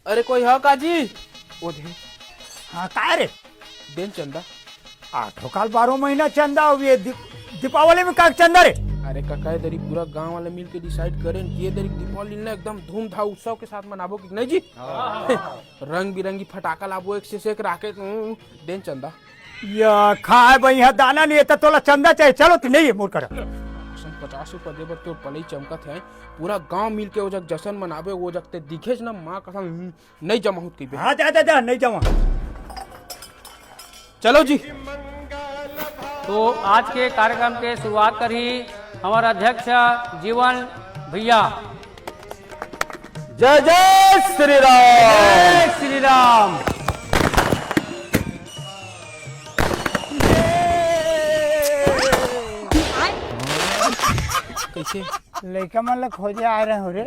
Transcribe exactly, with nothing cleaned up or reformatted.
अरे कोई हो का जी? ओ दे। हाँ, काय रे? देन चंदा। आठों काल बारह महीना चंदा, अब ये दीप-, दीपावली में का चंदा रे? अरे कका, ए दरी पूरा गांव वाले मिल के डिसाइड करेन कि ए दरी दीपावली ना एकदम धूमधाम उत्सव के साथ मनाबो कि नहीं जी? रंग बिरंगी फटाका लाबो, एक से एक राकेट, हम्म, देन चंदा। या खाए बइहा दाना नहीं है तो तोला चंदा चाहिए, चलो तो नहीं है मोर करा। पचास रुपया दे बर तोर पलई चमकत है, पूरा गांव मिल के वो जग जश्न मनाबे, वो जग ते दिखेच ना माँ कसम, हम्म, नहीं जमा होत कहिबे। हाँ, जा, जा, जा, नहीं जमा। चलो जी। तो आज के कार्यक्रम के शुरुआत करही हमारा अध्यक्ष जीवन भैया। जय जय श्री राम। जय श्री राम। कैसे? लइका मन ला खोजे आए रहे हो रे।